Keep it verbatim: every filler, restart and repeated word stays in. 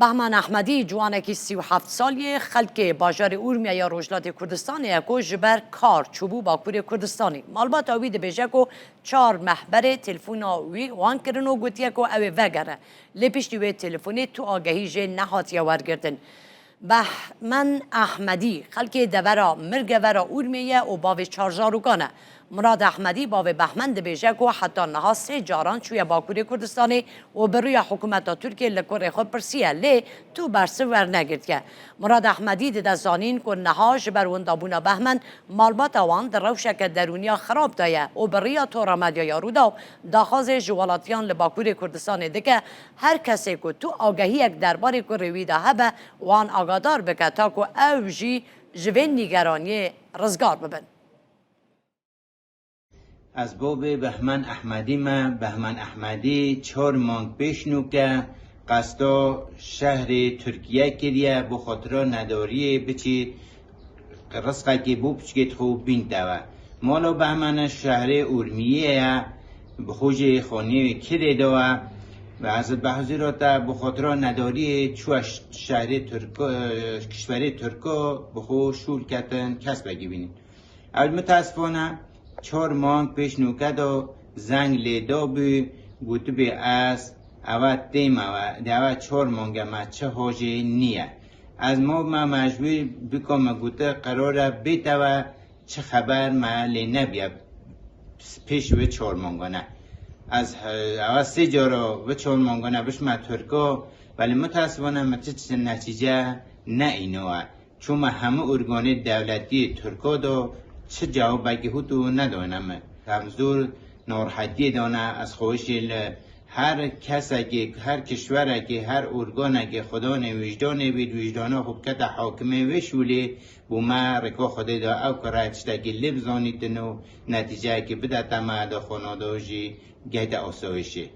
Behman Ehmedî, ciwanekî sî û heft salî ye, xelkê bajarê Urmiye ya Rojhilatê Kurdistanê ye ku ji ber kar çûbû Bakurê Kurdistanê. Malbata wî dibêje ku çar meh berê telefona wî wan kirin û gotiye ku ew ê vegere. Lê piştî wê telefonê tu agehî jê nehatiye wergirtin. Behmen Ehmedî, xelkê devera Mirgevera Urmiyê ye û bavê çar zarokan e. Murad Ehmedî, bavê Behmen, dibêje ku heta niha sê caran çûye Bakurê Kurdistanê û bi rûya hikûmeta Tirkiyê li kurê xwe pirsiye, lê tu bersiv wernegirtiye. Murad Ehmedî dide zanîn ku niha ji ber windabûna Behmen malbata wan di rewşeke derûniya xirab de ye û bi rûya tora medyaya Rûdaw daxwazê ji welatiyan li Bakurê Kurdistanê dike, her kesê ku tu agehiyek derbarê kurê wî de hebe, wan agadar bike, ta ku ew jî ji vê nîgeraniyê rizgar bibin. Ez bavê Behmen Ehmedî me. Behmen Ehmedî çar mang pêş nûke qesta şehrê Tirkiye kiriye, bo xatira nedariyê biçî rizqekê bo piçkêt xwe bînte we. Mala Behmene şehrê Urmiyê ye, bi xwe jî xaniyê kirê de we. Ve ez bi huzura te bo xatira nedariyê çûye ş-, şehrê Tirk-, kişverê Tirko bi xwe şûl ketin, kes vegibînin. Ew mutesifane çar mang pêş nûke de zeng lê dabû, gotibê ez eve têm ewe, di eve çar mange me çi hojê niye. Ez ma me mecbûr bika me gote qerare bête we, çi xeber me lê nebiye pêş wê çar mangane. Ez, he, eve sê cara wê çar mangane bişme Tirko, belê mutesifane me çi, çi netîce neîno we. Çûme hemû organê dewletiyê Tirko de çi cewabekî hût û nedane me. Em zor narahetiyê dane, ez xwişê li her kesekê, her kişwerekê, her organekê xwedanê wijdanê bît, wijdana xwe bikete hakimê wê şûlê, bo me rêka Xwedê de ew kare tiştekî lê bizanîtin û netîceyekî bidete me de xwe nade jî gehte asayişê.